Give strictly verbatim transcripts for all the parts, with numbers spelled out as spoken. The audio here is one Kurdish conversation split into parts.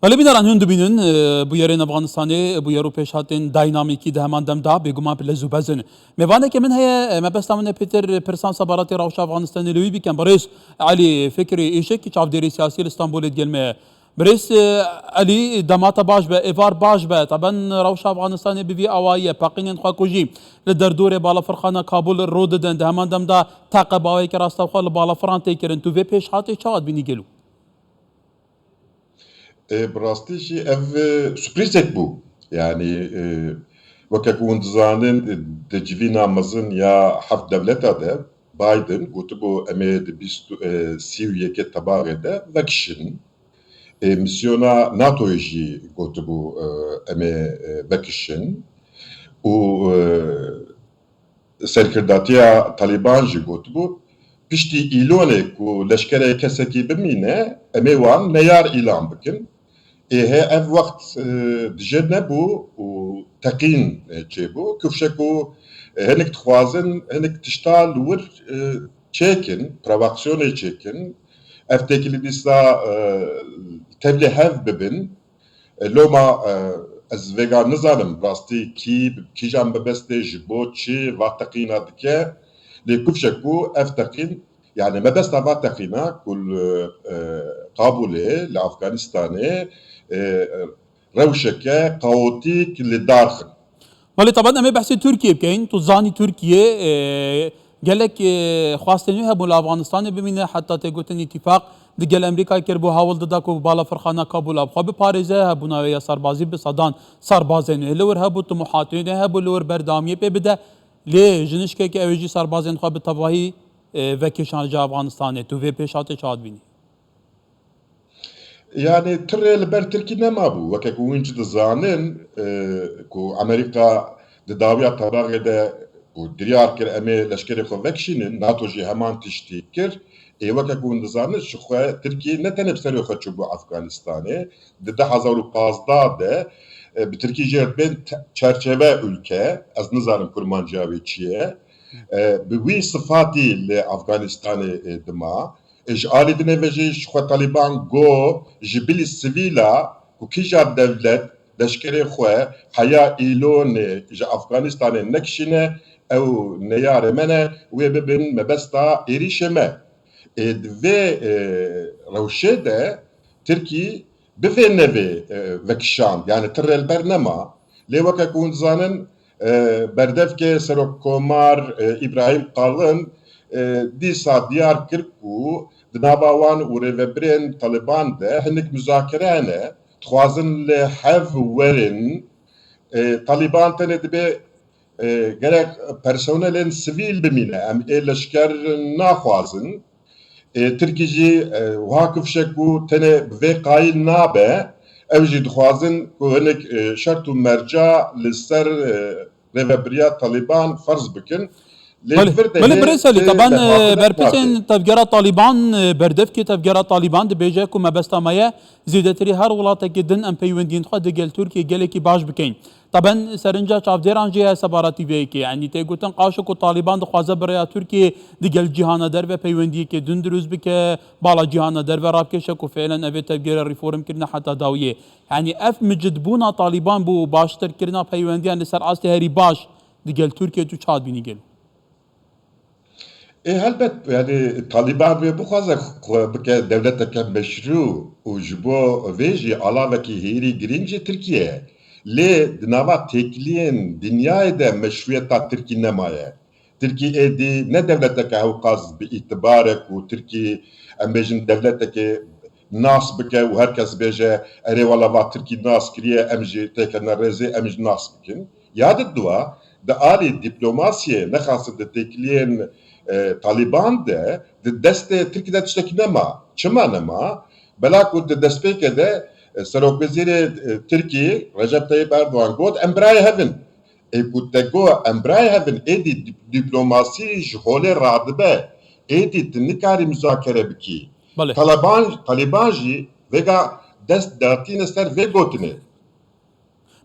Belê bîneran hûn dibînin, e, bûyerên Afganistanê, e, bûyer û pêşhatên dînamîkî di heman dem de bêguman pir lez û bez in. Mêvaneke min heye, e, mebesta min e Pêtir pirsan sebaratê rewşa Afganistanê li wî bikin. Birêz Elî Fikrî Îşik, çavdêrê siyasî li Stenbolê digel me ye. Birêz, e, Elî, dema te baş be, êvar baş be. Taben rewşa Afganistanê bi vî awayî ye, peqînên xwekujî li derdorê balafirxana Kabul rû didin. Di heman dem de teqebaweyeke rastewxwe li balafiran tê kirin. Tu vê pêşhatê çawa dibînî gelo? E, bi rastî jî ev, e, surprîzek bû. Yanî, e, weke ku hûn dizanin, e, di civîna mezin ya heft dewleta de Biden gotibû, em ê di bîst, e, sî û yekê Tebaxê de vekişin. E, misyona NATOyê jî gotibû, e, em ê, e, vekişin. Û, e, serkirdatiya Talîban jî gotibû, piştî Îlonê ku leşkerê kesekî bimîne, em ê wan neyar îlan bikin. Êhe ev wext, e, dijê nebû û teqîn, e, çêbû. Kifşe ku, e, hinek dixwazin, hinek tişta li wir, e, çêkin, provokasyonê çêkin. Ev têkilî dîsa, e, tevlî hev bibin. E, loma, e, ez vêga nizanim rastî kî, kîjan mebestê, ji bo çi va teqîna dike. Lê kifşe ku ev teqîn, yani mebesta va teqîna ku li, e, Kabulê, li Afganistanê, e, rewşeke kaotîk li dar xin. Belê, taban em ê behsê Tirkiyê bikeyin. Tu zanî Tirkiye, e, gelek, e, xwestên wê hebûn li Afganistanê bimîne, heta tê gotin îtîfaq digel Amerîkayê kiribû, hewl dida ku balafirxana Kabul a bi xwe biparêze, hebûna wê ya serbazî bi sedan serbazên wê li wir hebû, tumuhatên wê hebû li wir berdewamiyê pê bide. Lê ji nişkekê ew ê jî serbazên xwe bi tevahî, e, vekişan ji Afganistanê. Tu vê pêşhatê çawa dibînî? Yani, tirê li ber Tirkî nemabû. Weke ku hûn jî dizanin, e, ku Amerîka di dawiya Tebaxê de ku diryar kir, em ê leşkerê xwe vekişînin, NATO jî heman tiştî kir. Ê, weke ku hûn dizanin, ji xwe Tirkî ne tenê bi serê xwe çûbû Afganistanê. Di du hezar û pazdeh de, e, bi Tirkî jê re dibên te-, çerçeve ülke, ez nizanim kurmanciya wê çi ye. E, bi wî sifatî li Afganistanê, e, dima. Ji alî dinê ve jî ji xwe Talîban got, ji bilî sivîla ku kîja dewlet leşkerê xwe heya Îlonê ji Afganistanê nekişîne, ew neyarê me ne, wê bibin mebesta êrîşê me. Ê, di vê, e, rewşê de Tirkî bi vê nevê, e, vekişand, yani ti rê li ber nema. Lê weke ku hûn dizanin, e, berdevkê Serokkomar, e, Îbrahîm Qalin, e, dîsa diyar kir ku di nava wan û rêvebirên Taliban de hinek muzakere hene, dixwazin li hev werin. E, Taliban tenê dibê, e, gerek personelên sivîl bimîne, em ê leşker naxwazin. E, Tirkî jî, e, wiha kifşek ku tenê bi vê qayîl nabe, ew jî dixwazin ku hinek, e, şert û merca li ser, e, rêvebiriya Talîban ferz bikin. Lê Belê, li vir de belê, hê birêz Elî, tê taban, e, berpirsên tevgera Talîban, e, berdevkê tevgera Talîban dibêje ku mebesta me ye zêdetirî her welatekî din em peywendiyên xwe digel Tirkiyê gelekî baş bikeyin. Taben serinca çavdêran jî heye sebaratî vê yekê. Yanî tê gotin qaşo ku Talîban dixwaze bi rêya Tirkiyê digel cîhana derve peywendiyekê din dirûst bike, bala cîhana derve ravkêşe ku fiilen ev ê tevgera reform kirine heta dawiyê. Yanî ev micidbûna Talîban bo baştirkirina peywendiyan li ser astê herî baş digel Tirkiyê tu çawa dibînî gelo? Ê, helbet, yani, Talîban wê bixwaze xwe bike dewleteke meşrû û ji bo vê jî alavekî hêrî girîng jî Tirkiye ye. Lê di nava têkiliyên dinyayê de meşrûyeta Tirkî nemaye. Tirkî êdî ne dewleteke hewqas bi îtibar e ku Tirkî, em bêjin, dewleteke nas bike û her kes bêje, erê wela va Tirkî nas kiriye, em jî têkene rêzê, em jî nas bikin. Ya di dua, di alî dîplomasiyê, nexasin di têkiliyên, e, Talîban de, di destê Tirkî de tiştekî nema. Çima nema? Bela ku di destpêkê de, e, Serokwezîrê, e, Tirkî Recep Tayyip Erdogan got, em birayê hev in. Ê ku te got em birayê hev in, êdî dîp-, dîplomasî ji holê radibe. Êdî tu nikarî muzakere bikî. Belê. Taliban, Talîban jî vêga dest datîne ser vê gotinê.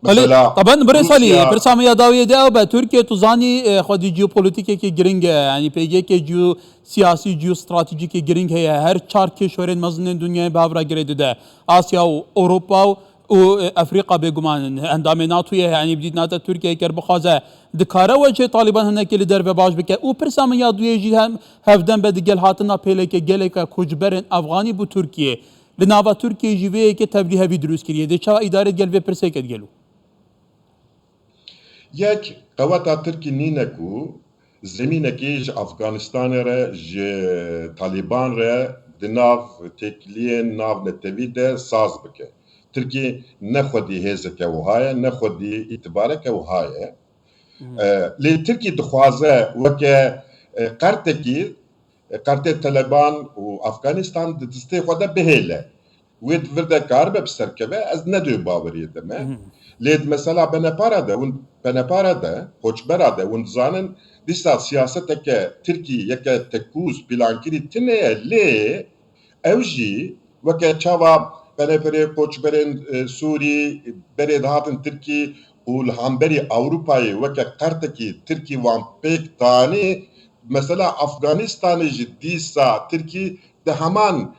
Belê, Mesela, taban, birêz Alî, Rûsya pirsa min ya dawiyê de ew be, Tirkiye, tu zanî, e, xwedî jeopolitîkekî giring e, yanî pêgekê jeo-, siyasî, jeostratejîkê giring heye. Her çar kêşwerên mezin ên dinyayê bi hev re girê dide. Asya û Ewropa û, û, e, Efrîqa bêguman endamê NATOyê, yanî bidît nate Tirkiye ger bixwaze dikare wecihê Talîban hinekî li derve baş bike. Û pirsa min ya duyê jî hem hevdem be digel hatina pêleke geleke koçberên Efxanî bo Tirkiye. Li nava Tirkiyeyê jî vê yekê tevlîhevî dirust kiriye. Dê çawa îdarê digel vê pirsê ke digelo? Yek, qeweta Tirkî nîne ku zemînekê ji Afganistanê re, ji Talîban re di nav têkiliyên navnetewî de saz bike. Tirkî ne xwedî hêzeke wiha ye, ne xwedî îtibareke wiha ye. E, lê Tirkî dixwaze weke, e, qertekî, e, qertê Taliban û Afganistan di destê xwe de bihêle. Wê di vir de karibe bi ser keve, ez ne di wê baweriyê de me. Lê di mesela Penepara de, hûn Penepara de, koçbera de, hûn dizanin, dîsa siyaseteke Tirkî yeke tekûz, pîlankirî tune ye, lê ew jî weke çawa peneperê koçberên, e, Sûrî berê dihatin Tirkî û li hemberî Ewropayê weke qertekî Tirkî wan pêk danî, mesela Afganistanê jî dîsa Tirkî di heman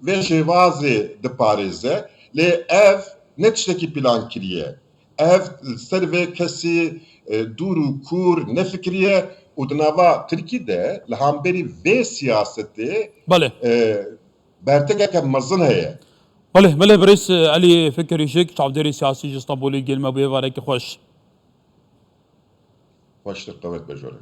vê şêwazê diparêze, lê ev ne tiştekî pîlankirî ye. Ev li ser vê kesî, e, dûr û kûr nefikiriye û di nava Tirkî de li hemberî vê siyasetê, Belê. e, bertekeke mezin heye. Belê, belê, birêz Elî Fikir Îşik, çavdêrê siyasî ji Stenbolê gel me bû êvarekî xweş. Xweştir, qewet be jorê.